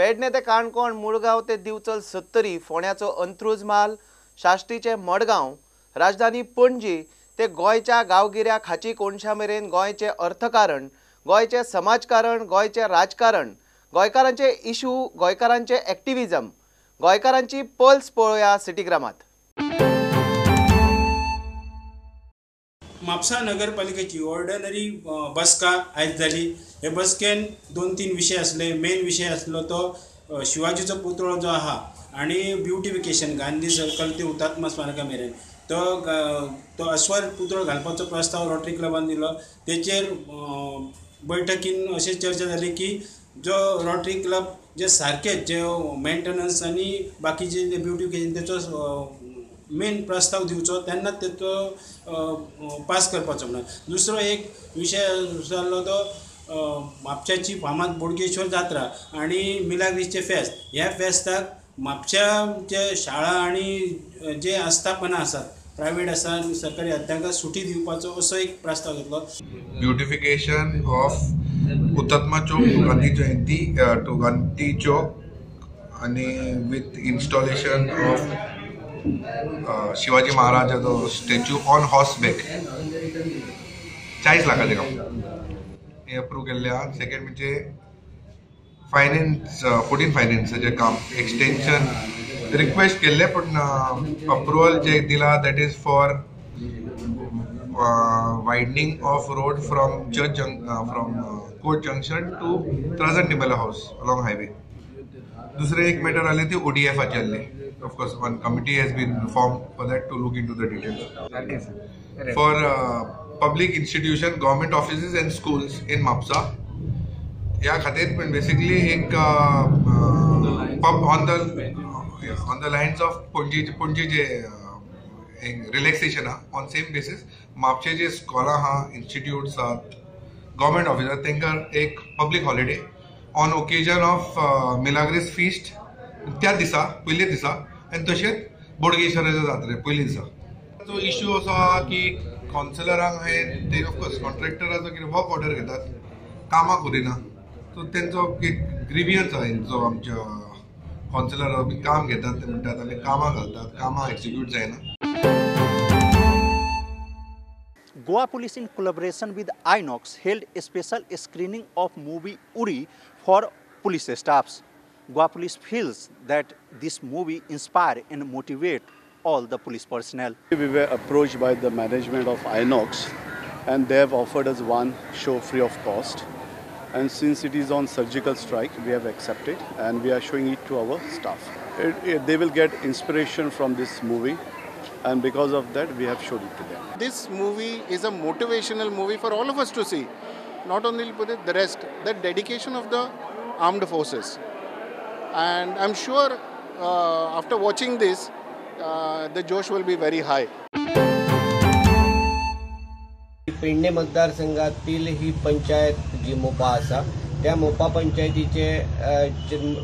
पेडणे ते काणकोण, मुळगांव ते दिवचल सत्तरी, फोंड्याचो अंत्रुज म्हाल, साश्टीचे मडगांव, राजधानी पणजी ते गोंयच्या गांवगिऱ्या खाची कोनशा मेरेन गोंयचें अर्थकारण, गोंयचें समाजकारण, गोंयचें राजकारण, गोंयकारांचे इशू, गोंयकारांचे एक्टिविजम, गोंयकारांची पल्स पळोवया सिटीग्रामात। म्हापसा नगरपालिकेची ऑर्डिनरी बसका आयज जाली। हे बसकेन 2-3 विशय आसले। मेन विशय आसलो तो शिवाजीचो पुतळो जो आहा आनी ब्युटिफिकेशन गांधी सर्कल ते हुतात्मा स्मारका मेरेन तो अस्वर पुतळो घालपाचो प्रस्ताव रोटरी क्लबान दिलो। तेचेर बैठकीन अशी चर्चा जाली की जो रोटरी क्लब जे सारकेच जे मेंटेनन्स आनी बाकीचे जे ब्युटिफिकेशन तेचो मेन प्रस्ताव दिवचो तेन्ना तेचो पास करपाचो म्हणून। दुसरो एक विशय जाल्लो तो म्हापशाची फामाद बोडगेश्वर जात्रा आनी मिलाग्रीसचें फेस्त। ह्या फेस्ताक म्हापशाचे शाळा आनी जे आस्थापनां आसात प्रायवेट आसा आनी सरकारी आसा तांकां सुटी दिवपाचो असो एक प्रस्ताव घेतलो। Beautification of Hutatma Chowk to Gandhi Jayanti to Gandhi Chowk आनी विथ इन्स्टॉलेशन ऑफ शिवाजी महाराजाचो स्टॅच्यू ऑन हॉर्सबॅक 40 लाखाचें काम हें अप्रूव केल्लें आहा। सेकंड म्हणजे फायनान्स 14 फायनान्साचें काम एक्सटेंशन रिक्वेस्ट केल्लें पूण अप्रुवल जे दिला that is for widening of road from church from court junction to Trajan D'Mello house along highway. दुसरें एक मॅटर आसलें ती ओडीएफाचें आसलें। Of course, one committee has been formed for that to look into the details. For public institution, government offices and schools in Mapsa, ह्या खातीर पण basically एक on the lines of Panaji Panaji J relaxation आहा on same basis म्हापशे जे स्कॉलां आहा, institutes आहात, government office आहात तांकां एक public holiday on occasion of Milagres feast त्या दिसा पयले दिसा आनी तशेंच बोडगेश्वराच्या जात्रे पयले दिसा। तो इश्यू असो आहा की कावन्सिलरांक हे ते ऑफकोर्स कॉन्ट्रॅक्टराचो कितें वर्क ऑर्डर घेतात, कामां करिना, सो तेंचो एक ग्रिवियन्स आहा हेंचो आमच्या कावन्सिलरां काम घेतात ते म्हणटात आमी कामां घालतात, कामां एक्सिक्यूट जायना। Goa Police in collaboration with Inox held a special screening of movie Uri for police staffs. Goa Police feels that this movie inspire and motivate all the police personnel. We were approached by the management of Inox and they have offered us one show free of cost. And since it is on surgical strike, we have accepted and we are showing it to our staff. They will get inspiration from this movie, and because of that we have showed it to them. This movie is a motivational movie for all of us to see. Not only the rest, the dedication of the armed forces. And I'm sure after watching this, the josh will be very high. Pedne मतदारसंघातील ही पंचायत जी मोपा आसा त्या मोपा पंचायतीचे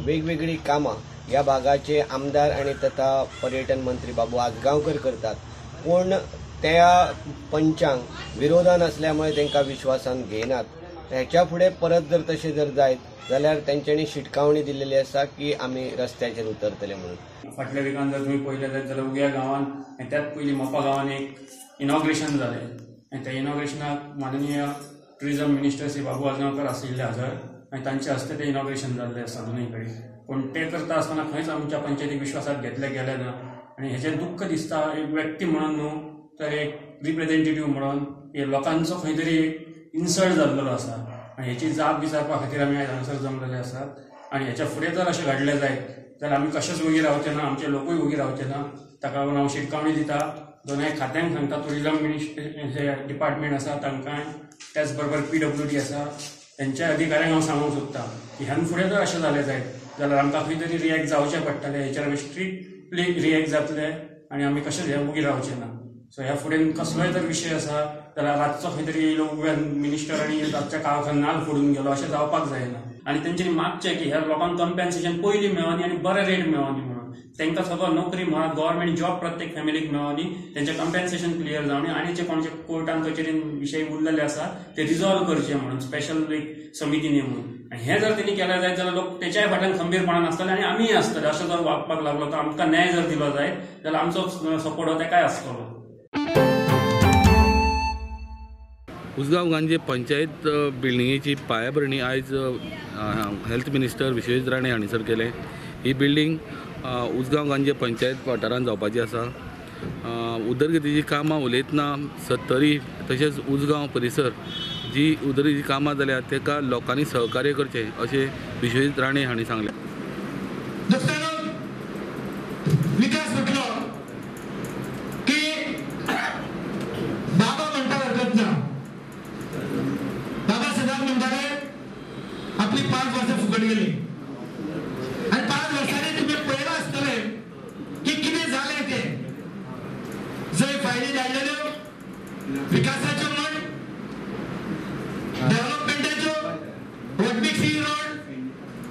वेगवेगळी कामां ह्या भागाचे आमदार आनी तथा पर्यटन मंत्री बाबू आजगांवकर करतात, पूण त्या पंचांक विरोधान असल्यामुळे तांकां विश्वासान घेयनात। हेच्या फुडें परत जर तशें जर जायत जाल्यार तेंच्यांनी शिटकावणी दिल्लेली आसा की आमी रस्त्याचेर उतरतले म्हणून। फाटल्या विकान जर तुमी पळयलें जायत जाल्यार उग्या गांवान आनी त्याच पयलीं मोपा गांवान एक इनॉग्रेशन जालें आनी त्या इनॉग्रेशनाक माननीय ट्युरिजम मिनिस्टर श्री बाबू आजगांवकर आशिल्ले हजर आनी तांचे हस्ते तें इनॉग्रेशन जाल्लें आसा दोनूय कडेन। पूण तें करता आसतना खंयच आमच्या पंचायतीक विश्वासात घेतलें गेलें ना आनी हेजें दुख्ख दिसता एक व्यक्ती म्हणून न्हू तर एक रिप्रेझेंटेटीव म्हणून हे लोकांचो खंय तरी एक इन्सल्ट जाल्लो आसा आनी हेची जाप विचारपा खातीर आमी आयज हांगासर जमलेले आसात। आनी हेच्या फुडें जर अशें घडलें जायत जाल्यार आमी कशेंच वगी रावचे ना, आमचे लोकूय वगी रावचे ना। ताका लागून हांव शिटकावणी दिता, दोनूय खात्यांक सांगता, ट्युरिजम मिनिस्टर जे डिपार्टमेंट आसा तांकां, त्याच बरोबर PWD आसा तेंच्या अधिकाऱ्यांक हांव सांगूंक सोदता की ह्यान फुडें जर अशें जालें जायत जाल्यार आमकां खंय तरी रिएक्ट जावचें पडटलें, हेचेर आमी स्ट्रिक्टली रिएक्ट जातले आनी आमी कशेंच हें वगी रावचे ना। सो ह्या फुडें कसलोय जर विशय आसा जाल्यार रातचो खंय तरी येयलो उब्यान मिनिस्टर आनी रातच्या काळखान नाल फोडून गेलो अशें जावपाक जायना। आनी तेंच्यांनी मागचें की ह्या लोकांक कंपेन्सेशन पयलीं मेळोनी आनी बरें रेट मेळोनी म्हणून। म्हणून. तांकां सगळो नोकरी म्हणा गव्हर्मेंट जॉब प्रत्येक फॅमिलीक मेळोनी, तेंचें कंपेन्सेशन क्लियर जावनी आनी जे कोणचे कोर्टान कचेरीन विशय उरलेले आसा ते रिजॉल्व करचे म्हणून स्पेशल एक समिती नेमून. आनी हें जर तेणी केलें जायत जाल्यार लोक तेच्याय फाटल्यान खंबीरपणान आसतले आनी आमीय आसतले. अशें जर वागपाक लागलो तर आमकां न्याय जर दिलो जायत जाल्यार आमचो सपोर्ट हो तेकाय आसतलो. उसगांव गांजे पंचायत बिल्डिंगेची पायाभरणी आयज हेल्थ मिनिस्टर विश्वजीत राणे हांणी सर केलें. ही बिल्डींग उसगांव गांजे पंचायत वाठारांत जावपाची आसा. उदरगतीची कामां उलयतना सत्तरी तशेंच उसगांव परिसर जी उदरगतीची कामां जाल्या ताका लोकांनी सहकार्य करचें अशें विश्वजीत राणे हांणी सांगलें. विकास म्हटलो की बाबा म्हणटा हरकत ना. बाबा सदांच म्हणटाले आपली 5 वर्सां फुकट गेली आनी 5 वर्सांनी तुमी पळयलां आसतलें की कितें जालें तें. जंय फायली धाडलेल्यो विकासाच्यो म्हण, डेव्हलपमेंटाच्यो, वटमिक्सी रोड,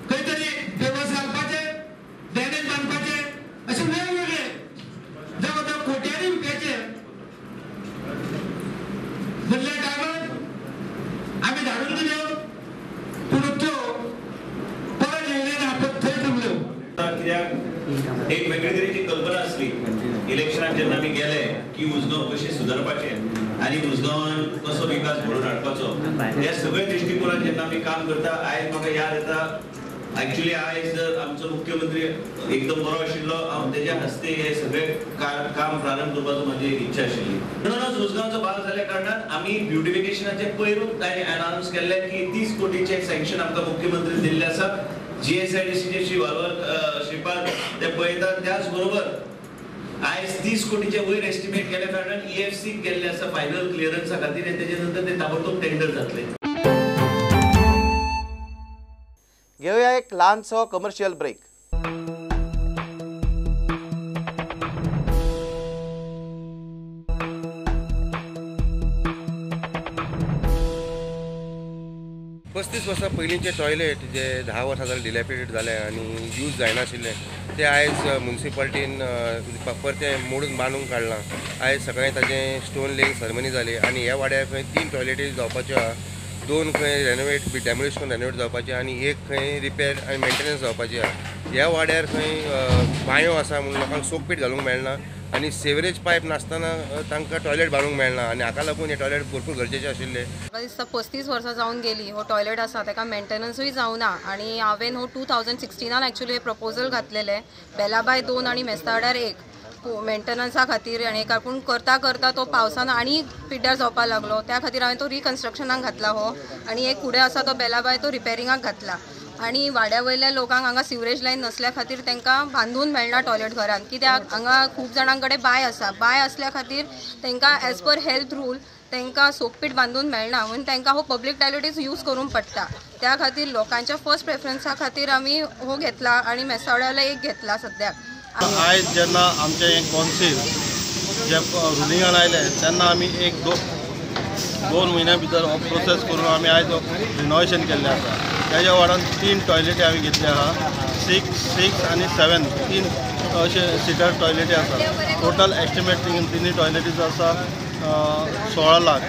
खंय तरी देवस घालपाचे, ड्रेनेज बांदपाचे, अशे वेगवेगळे जवळ कोट्यांनी रुपयाचे मदल्या टायमार आमी धाडून दिल्यो, पूण त्यो परत येयले ना, थंय थांबल्यो. कित्याक एक वेगळे तरेची कल्पना आसली इलेक्शनाक जेन्ना आमी गेले की उसगांव कशें सुदारपाचें आनी उसगांवान कसो विकास घडोवन हाडपाचो, ह्या सगळ्या दृश्टिकोनान जेन्ना आमी काम करता आयज म्हाका याद येता. एक्चुअली आयज जर आमचो मुख्यमंत्री एकदम बरो आशिल्लो, हांव तेज्या हस्ते हे सगळे काम प्रारंभ करपाचो म्हजी एक इच्छा आशिल्ली. म्हणूनच उसगांवचो भाग जाल्या कारणान आमी ब्युटिफिकेशनाचे पयरूच ताणें अनावन्स केल्लें की 30 कोटीचें सँक्शन आमकां मुख्यमंत्री दिल्लें आसा. GSIDC Shri वालवर श्रीपाद ते पळयतात. त्याच बरोबर आयज 30 कोटीचे वयर एस्टिमेट केल्या कारणान EFC केल्ले आसा फायनल क्लियरन्सा खातीर आनी तेजे नंतर ते ताबडतोब टेंडर जातले. घेऊया एक ल्हानसो कमर्शियल ब्रेक. पस्तीस वर्सां पयलींचे टॉयलेट जे 10 वर्सां जालें डिलॅपिडेट जाले आनी यूज जायनाशिल्ले ते आयज म्युनिसिपालिटीन परतें मोडून बांदून काडलां. आयज सकाळीं ताजें स्टोन लेईंग सेरेमनी जाली आनी ह्या वाड्यार खंय 3 टॉयलेटी जावपाच्यो आहा, 2 खंय रेनोवेट डेमोलिश करून रेनोवेट जावपाची आनी 1 खंय रिपेर आनी मेंटेनन्स जावपाची आहा. ह्या वाड्यार खंय बांयो आसा म्हणून लोकांक सोकपीट घालूंक मेळना आनी सेवरेज पायप नासतना तांकां टॉयलेट बांदूंक मेळना आनी हाका लागून हे टॉयलेट भरपूर गरजेचे आशिल्ले. म्हाका दिसता 35 वर्सां जावन गेली हो टॉयलेट आसा ताका मेंटेनन्सूय जावना आनी हांवें हो 2016 एक्चुअली प्रपोजल घातलेलें बेलाबाय 2 आनी मेस्तावाड्यार 1 मेंटेनन्सा खातीर आनी पूण करता करता तो पावसान आनी पिड्ड्यार जावपाक लागलो. त्या खातीर हांवें तो रिकन्स्ट्रक्शनाक घातला हो आनी एक फुडें आसा तो बेलाबाय तो रिपेरिंगाक घातला. आनी वाड्या वयल्या लोकांक हांगा सिवरेज लायन नसल्या खातीर तांकां बांदून मेळना टॉयलेट घरान, कित्याक हांगा खूब जाणां कडेन बांय आसा, बांय आसल्या खातीर तांकां एज पर हेल्थ रूल तांकां सोकपीट बांदून मेळना म्हणून तांकां हो पब्लीक टॉयलेटीच यूज करूंक पडटा. त्या खातीर लोकांच्या फर्स्ट प्रेफरन्सा खातीर आमी हो घेतला आनी मेसावड्याला एक घेतला सद्याक. आयज जेन्ना आमचें हें कौन्सील जे रुलिंगान आयलें तेन्ना आमी एक दोन म्हयन्या भितर हो प्रोसेस करून आमी आयज रिनोवेशन केल्लें आसा. तेज्या वाडान 3 टॉयलेटी हांवें घेतले आहा, 6, 6 आनी 7 3 अशे सिटर टॉयलेटी आसा. टोटल एस्टिमेट तिनूय टॉयलेटीचो आसा 16 लाख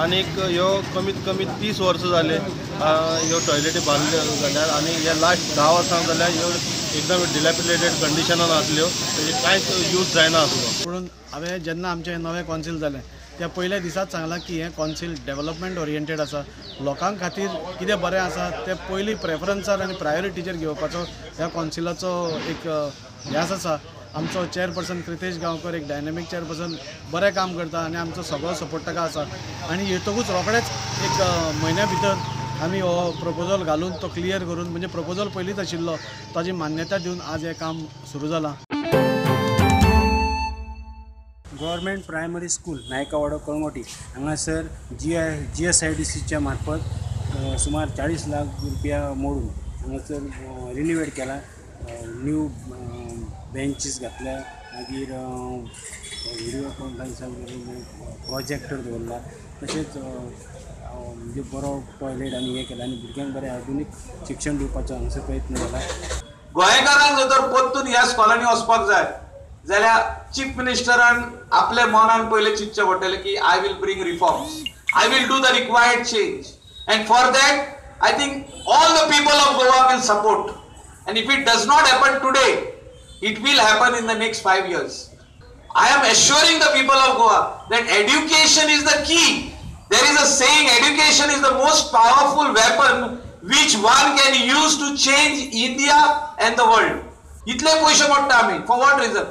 आनीक ह्यो कमीत कमी 30 वर्सां जाले ह्यो टॉयलेटी बांदल्यो जाल्यार आनी हे लास्ट 10 वर्सां जाल्यार ह्यो एकदम डिलॅपिडेटेड कंडिशनान आसल्यो, तेजे कांयच यूज जायना आसलो. पूण हांवें जेन्ना आमचें नवें कौन्सील जालें त्या पयल्या दिसाच सांगलां की हें कौन्सील डेव्हलपमेंट ओरिएंटेड आसा, लोकां खातीर कितें बरें आसा तें पयलीं प्रेफरन्सार आनी प्रायोरिटीचेर घेवपाचो ह्या कौन्सिलाचो एक ध्यास आसा. आमचो चेअरपर्सन क्रितेश गांवकर एक डायनामीक चेअरपर्सन बरें काम करता आनी आमचो सगळो सपोर्ट ताका आसा. आनी येतकूच रोखडेच एक म्हयन्या भितर आमी हो प्रपोजल घालून तो क्लियर करून, म्हणजे प्रपोजल पयलींच आशिल्लो ताजी मान्यता दिवन आज हें काम सुरू जालां. गव्हर्मेंट प्रायमरी स्कूल नायकावाडो कळंगोटी हांगासर GSIDCच्या मार्फत सुमार 40 लाख रुपया मोडून हांगासर रिनोवेट केला. न्यू बेंचीस घातल्या, मागीर व्हिडियो कॉन्फरन्सा प्रोजेक्टर दवरला, तशेंच म्हणजे बरो टॉयलेट आनी हें केलां आनी भुरग्यांक बरें आधुनीक शिक्षण दिवपाचो हांगासर प्रयत्न जाला. गोंयकारांक जर तर परतून ह्या स्कॉलांनी वचपाक जाय जाल्यार चीफ मिनिस्टरान आपल्या मनान पयलें चिंतचें पडटलें की I will bring reforms, I will do the required change, and for that I think all the people of Goa will support. And if it does not happen today, it will happen in the next 5 years. I am assuring the people of Goa that education is the key. There is a saying, education is the most powerful weapon which one can use to change India and the world. इतले पैसे मोडटा आमी, for what reason?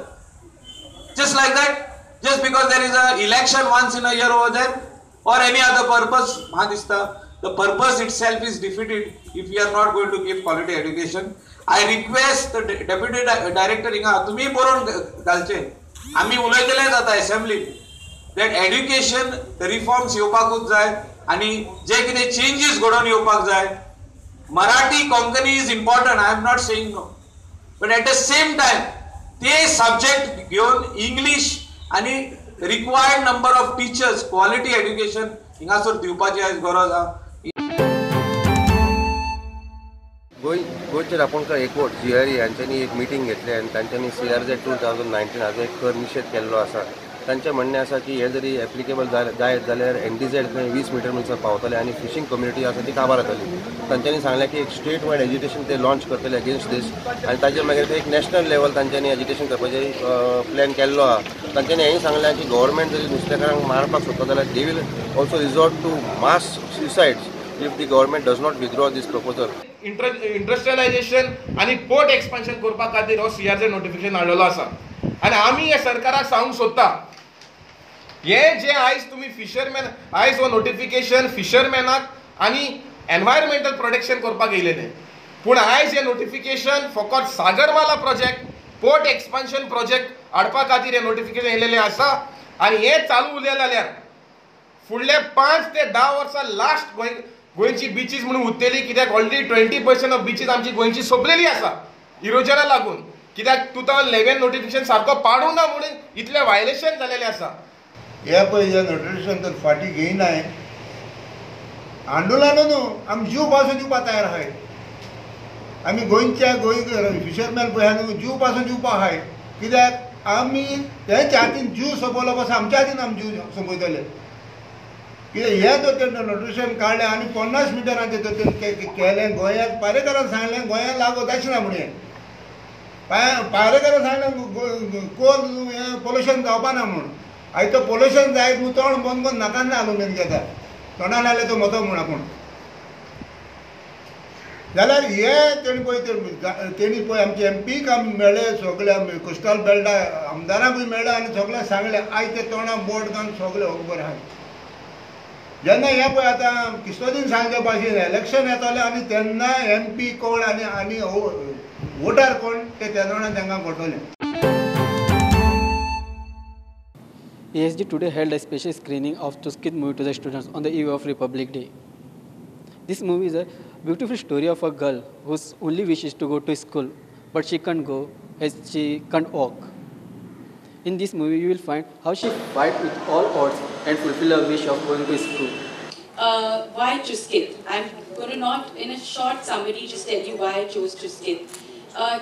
Just like that, just because there is a election once in a year over there or any other purpose. म्हाका दिसता the purpose itself is defeated if we are not going to give quality education. I request the deputy director हिंगा तुमी बरोवन घालचे, आमी उलयतले जाता असेंब्लीन that education reforms येवपाकूच जाय आनी जे कितें चेंजीस घडोवन येवपाक जाय. Marathi Konkani is important, I am not saying no, but at the same time ते सब्जेक्ट घेवन इंग्लीश आनी required number of teachers, quality education हिंगासर दिवपाची आयज गरज आहा. गोंयचे रापोणकर एकवट GRE हांच्यांनी एक मिटींग घेतली आनी तांच्यांनी CRZ 2019 हाचो एक खर निशेध केल्लो आसा. तांचें म्हणणें आसा की हें जरी एप्लिकेबल जायत जाल्यार NDZ खंय 20 मिटर म्हणसर पावतले आनी फिशींग कम्युनिटी आसा ती काबार जातली. तांच्यांनी सांगलें की एक स्टेट वायड एजिटेशन ते लॉन्च करतले अगेन्स्ट दीस आनी ताजे मागीर एक नॅशनल लेवल तांच्यांनी एजिटेशन करपाचें प्लॅन केल्लो आहा. तांच्यांनी हेंय सांगलें की गव्हर्मेंट जरी नुस्तेकारांक मारपाक सोदता जाल्यार they will also resort to mass suicides if the government does not withdraw this proposal. Industrialization आनी पोर्ट एक्सपान्शन करपा खातीर हो CRZ notification हाडलेलो आसा आनी आमी हे सरकाराक सांगूंक सोदता हे जे आयज तुमी फिशरमॅन आयज हो नोटिफिकेशन फिशरमॅनाक आनी एनवायरमेंटल प्रोटेक्शन करपाक येयलेलें, पूण आयज हें नोटिफिकेशन फकत Sagarmala project, port expansion project हाडपा खातीर हें नोटिफिकेशन येयलेलें आसा आनी हें चालू उरलें जाल्यार फुडले 5 ते 10 वर्सां लास्ट गोंयची बिचीस म्हणून उरतली. कित्याक ऑलरेडी 20% ऑफ बिचीस आमची गोंयची सोंपलेली आसा इरोजना लागून. कित्याक 2011 नोटिफिकेशन सारको पाडूं ना म्हणून इतलें वायलेशन जालेलें आसा. हे पळय जे नोटिफिकेशन तर फाटीं घेयनाय आंदोलनां न्हू आमी जीव पासून दिवपाक तयार आहाय. आमी गोंयच्या गोंय फिशरमॅन पळय आहा न्हू जीव पासून दिवपाक आहाय. कित्याक आमी तेंच्या हातीन जीव सोंपयलो पासून आमच्या हातीन आमी जीव सोंपयतले. कित्याक हें तर तें नोटिफिकेशन काडलें आनी 50 मिटरांचें तर केलें. गोंयांत पारेकारान सांगलें गोंयांत लागू जायचें ना म्हणून, पारेकारान सांगलें कोल हें पोल्युशन जावपा ना म्हणून. आयज तो पोल्युशन जायत म्हूण तोंड बंद करून नाकान ना आलुमेन घेता, तोंडान आयलें तो मतो म्हूण आपूण. जाल्यार हे तेणी पळय तेणी पळय आमचे एमपीक आमी मेळ्ळे, सगळे कोस्टल बेल्टा आमदारांकूय मेळ्ळे आनी सगळ्यांक सांगलें. आयज ते तोंडां बोट घालून सगळे खबर आहा. जेन्ना हें पळय आतां किस्तोदीन सांगचे भाशेन इलेक्शन येतलें आनी तेन्ना एमपी कोण आनी आनी वोटर कोण ते तेन्ना तांकां कळटलें. ESG today held a special screening of Chuskit movie to the students on the eve of Republic Day. This movie is a beautiful story of a girl whose only wish is to go to school, but she can't go as she can't walk. In this movie, you will find how she fights with all odds and fulfill her wish of going to school. Why Chuskit? I'm going to not, in a short summary, just tell you why I chose Chuskit.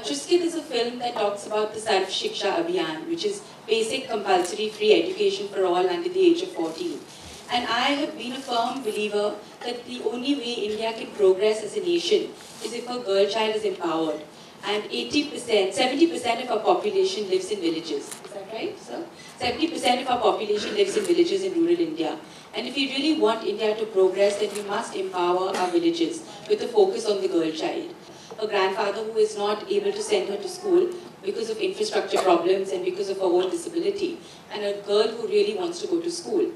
Chuskit is a film that talks about the Sarv Shiksha Abhiyan, which is basic compulsory free education for all under the age of 14. And I have been a firm believer that the only way India can progress as a nation is if a girl child is empowered. And 70% of our population lives in villages. Is that right, sir? 70% of our population lives in villages in rural India. And if we really want India to progress, then we must empower our villages with a focus on the girl child. Her grandfather, who is not able to send her to school because of infrastructure problems and because of her own disability, and a girl who really wants to go to school.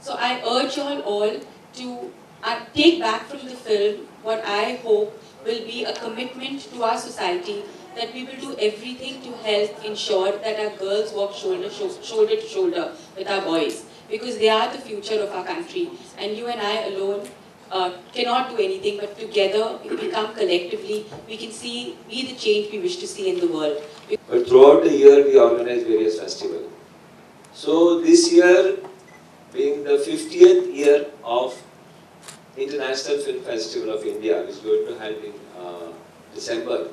So I urge you all to take back from the film what I hope will be a commitment to our society that we will do everything to help ensure that our girls walk shoulder to shoulder with our boys, because they are the future of our country, and you and I alone cannot do anything, but together, if we come collectively, we can be the change we wish to see in the world. But throughout the year, we organize various festivals. So this year, being the 50th year of International Film Festival of India, which is going to happen in December,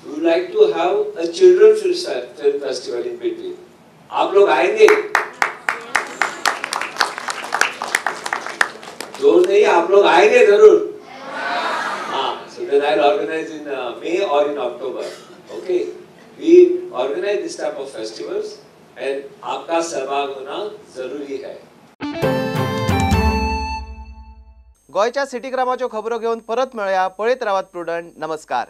We would like to have a children film festival in between. आप लोग आएंगे? जोर नहीं, आप लोग आएंगे जरूर. हाँ, so then I'll organize in May or in October. Okay, we organize this type of festivals and आपका सहभाग होना जरूरी है. गोंयच्या सिटीग्रामाच्यो खबरो घेवन परत मेळया. पळयत रावात प्रुडंट. नमस्कार.